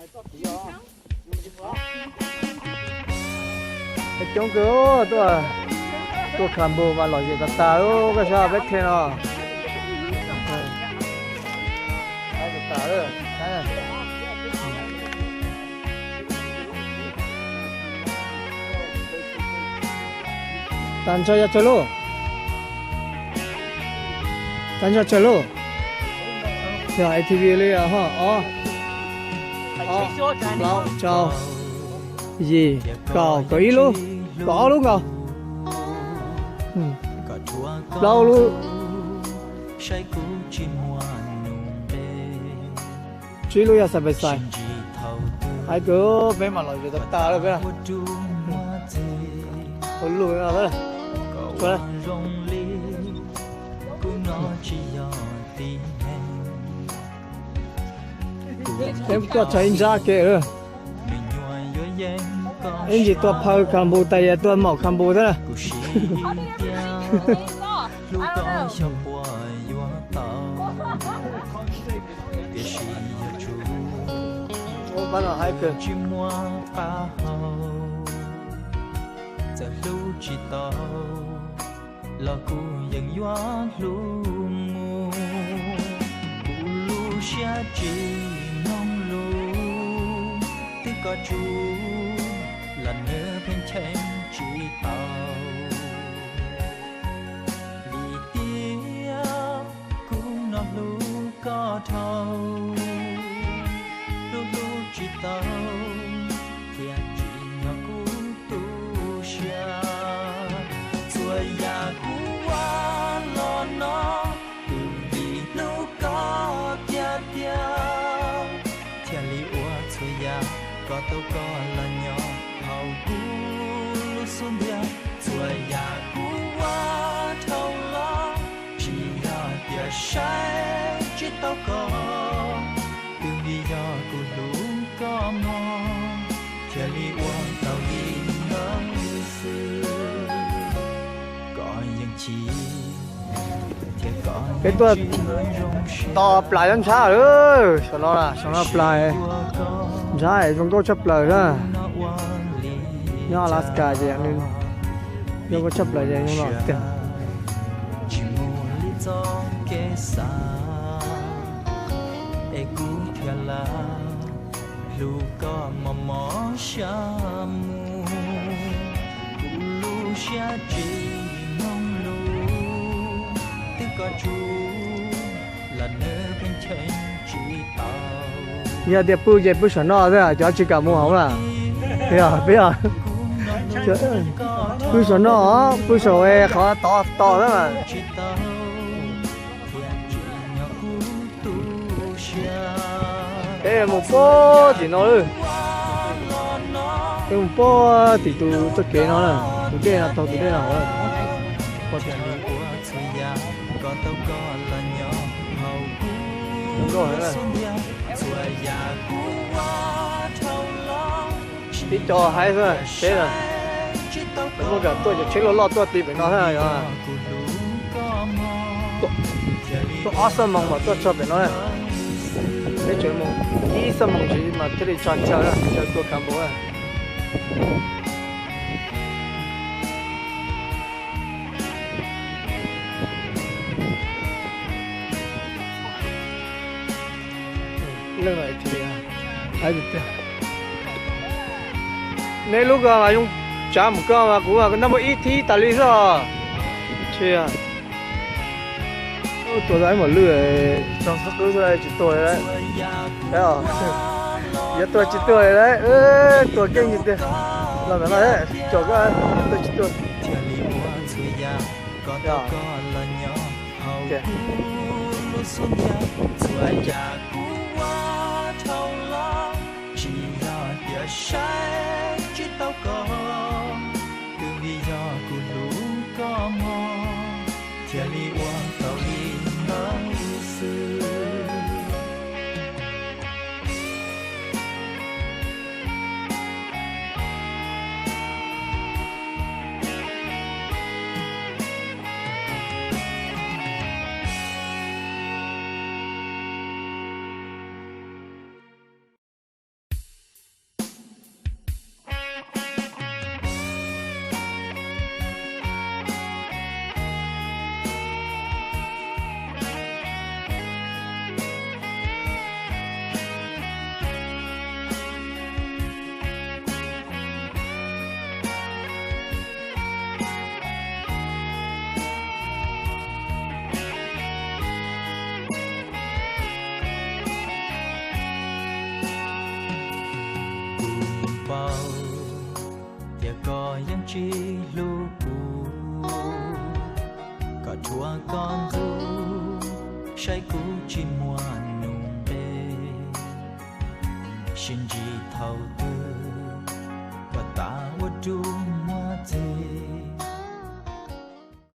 Peb coob kawg tuaj, tuaj Khampu mas lom zem tas tas lub koj sab peb the no. Tas ntsho yog tsawg lub? Tas ntsho tsawg lub? Yog A T V li ho, ob, plaub, rau, yim, kaum, kaum ib lub, kaum ob lub nkaus. Plaub lub, tsib lub yog xais pes xais. Hais kawg peb mam lom zem tas tas lawm peb. Ua luj no, peb tuaj txog ib ntsab ke lawm. Ib ntsis tuaj phaw Khampu tas yog tuaj maum Khampu thiab. Pab no hais kawg. Txawm hlub tsis tau los kuv yeej yuav hlub mus. Kuv lub siab tsis mloog lus, twb koj tsuj los nws pheej cheem tsis tau. Vim tias kuv no hlub koj dhau, hlub hlub tsis tau, thiaj tsim nyog kuv tu siab. Txhua yam kuv ua los no, twb vim hlub koj tiag tiag, thiaj li ua txhua yam kom tau koj los nyob hauv kuv lub xub ntiag. Txhua yam kuv ua dhau los, tsis yog tias saib tsis taus koj, twb vim yog kuv hlub koj mog, thiaj li ua tau li no xwb. Koj yeej chim thiab koj, peb tuaj to plas nyob ntshab lawm, saum no, saum no plas, ntshab zoo nkauj tshaj plaws na. Nyob Alaska ces nws zoo nkauj tshaj plaws ces zoo no tiag. Tsis mus li txoj kev xav, es kuv thiaj li hlub koj mos mos siab mus. Kuv lub siab tsis mloog lus, twb koj tsuj los nws pheej cheem tsis tau. Yog tias pw ces pw saum no xwb, cov tsis kam mus hauv na. Yog peb, pw saum no, pw saum qhov tod tod xwb mas. Peb mus puag tim no lawm. Peb mus puag tim tus txoj kev no na, tus dej no, taug tus dej no hauv. Tib co haib xwb, teb lawm. Muaj kam tuaj cov tsheb loj loj tuaj ti pem no thiab yog. Tuaj ob xuab moos mas tuaj txog pem no. Peb tseem mus ib xuab moos ntxiv mas thiaj li txog chaw, chaw tuaj Khampu. Neb lub ko mas zoo tsav mus ko mas kuv noj muaj ib thib tas li xwb os. Tsis tuaj tau ib mos lwj, tso xub qwb xwb tsis tuaj li. Yuav tuaj tsis tuaj li, tuaj keej tiag. Los ntawm no, tso ko, tuaj tsis tuaj. Tsis yog tias saib tsis taus koj, twb vim yog kuv hlub koj mog, thiaj li ua tau li no xwb. Tsis hlub kuv, koj rhuav koj ntxub, saib kuv tsis muaj nus nqe. Sib ntsib thaum twg, koj tas ua rus muab txwv.